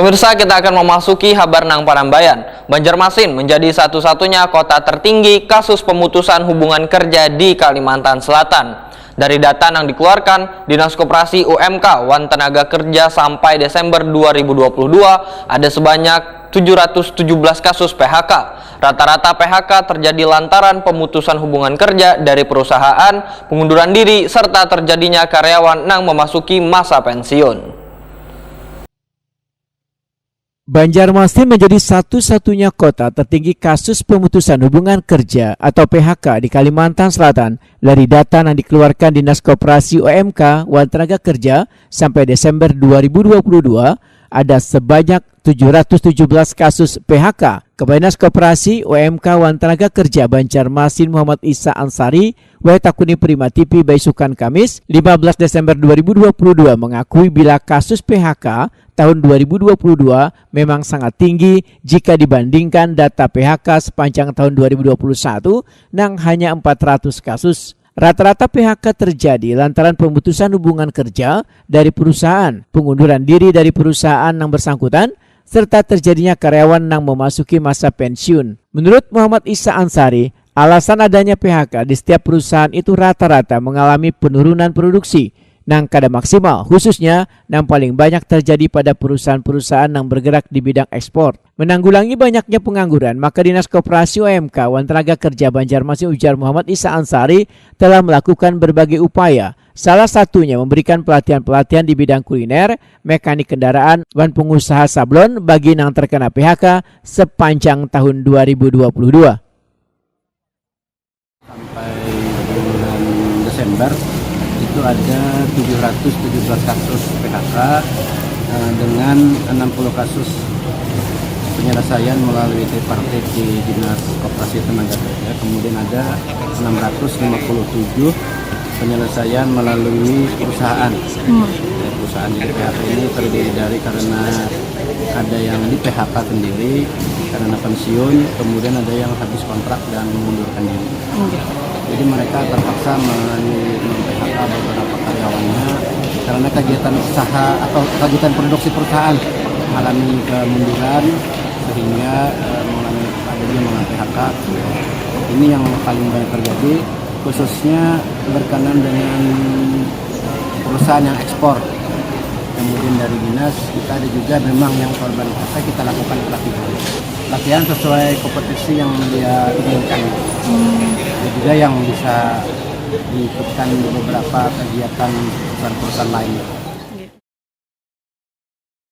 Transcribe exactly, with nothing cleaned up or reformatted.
Pemirsa, kita akan memasuki habar nang panambayan. Banjarmasin menjadi satu-satunya kota tertinggi kasus pemutusan hubungan kerja di Kalimantan Selatan. Dari data yang dikeluarkan Dinas Koperasi, U M K, wan Tenaga Kerja sampai Desember dua ribu dua puluh dua, ada sebanyak tujuh ratus tujuh belas kasus P H K. Rata-rata P H K terjadi lantaran pemutusan hubungan kerja dari perusahaan, pengunduran diri, serta terjadinya karyawan nang memasuki masa pensiun. Banjarmasin menjadi satu-satunya kota tertinggi kasus pemutusan hubungan kerja atau P H K di Kalimantan Selatan. Dari data yang dikeluarkan Dinas Koperasi, U M K, wan Tenaga Kerja sampai Desember dua ribu dua puluh dua, ada sebanyak tujuh ratus tujuh belas kasus P H K. Kepala Dinas Koperasi, U M K, wan Tenaga Kerja Banjarmasin, Muhammad Isa Ansari, wae takuni Prima T V baisukan Kamis, lima belas Desember dua ribu dua puluh dua, mengakui bila kasus P H K tahun dua ribu dua puluh dua memang sangat tinggi jika dibandingkan data P H K sepanjang tahun dua ribu dua puluh satu nang hanya empat ratus kasus. Rata-rata P H K terjadi lantaran pemutusan hubungan kerja dari perusahaan, pengunduran diri dari perusahaan yang bersangkutan, serta terjadinya karyawan yang memasuki masa pensiun. Menurut Muhammad Isa Ansari, alasan adanya P H K di setiap perusahaan itu rata-rata mengalami penurunan produksi nang kada maksimal, khususnya nang paling banyak terjadi pada perusahaan-perusahaan yang bergerak di bidang ekspor. Menanggulangi banyaknya pengangguran, maka Dinas Koperasi, U M K, wan Tenaga Kerja Banjarmasin, ujar Muhammad Isa Ansari, telah melakukan berbagai upaya. Salah satunya memberikan pelatihan-pelatihan di bidang kuliner, mekanik kendaraan, wan pengusaha sablon bagi nang terkena P H K sepanjang tahun dua ribu dua puluh dua. Sampai bulan Desember itu ada tujuh ratus tujuh belas kasus P H K, eh, dengan enam puluh kasus penyelesaian melalui tripartit di Dinas Koperasi Tenaga Kerja. Kemudian ada enam ratus lima puluh tujuh penyelesaian melalui perusahaan. Ya, perusahaan, jadi P H K ini terdiri dari karena ada yang di P H K sendiri karena pensiun, kemudian ada yang habis kontrak dan mengundurkan diri. Jadi mereka terpaksa mem-P H K beberapa karyawannya karena kegiatan usaha atau kegiatan produksi perusahaan mengalami kemunduran sehingga, eh, mengalami, adanya mengalami P H K. Ini yang paling banyak terjadi, khususnya berkenaan dengan perusahaan yang ekspor. Kemudian dari dinas kita ada juga memang yang korban P H K, kita lakukan pelatihan. Pelatihan sesuai kompetensi yang dia inginkan. Dan juga yang bisa diikutkan di beberapa kegiatan perusahaan-perusahaan lain.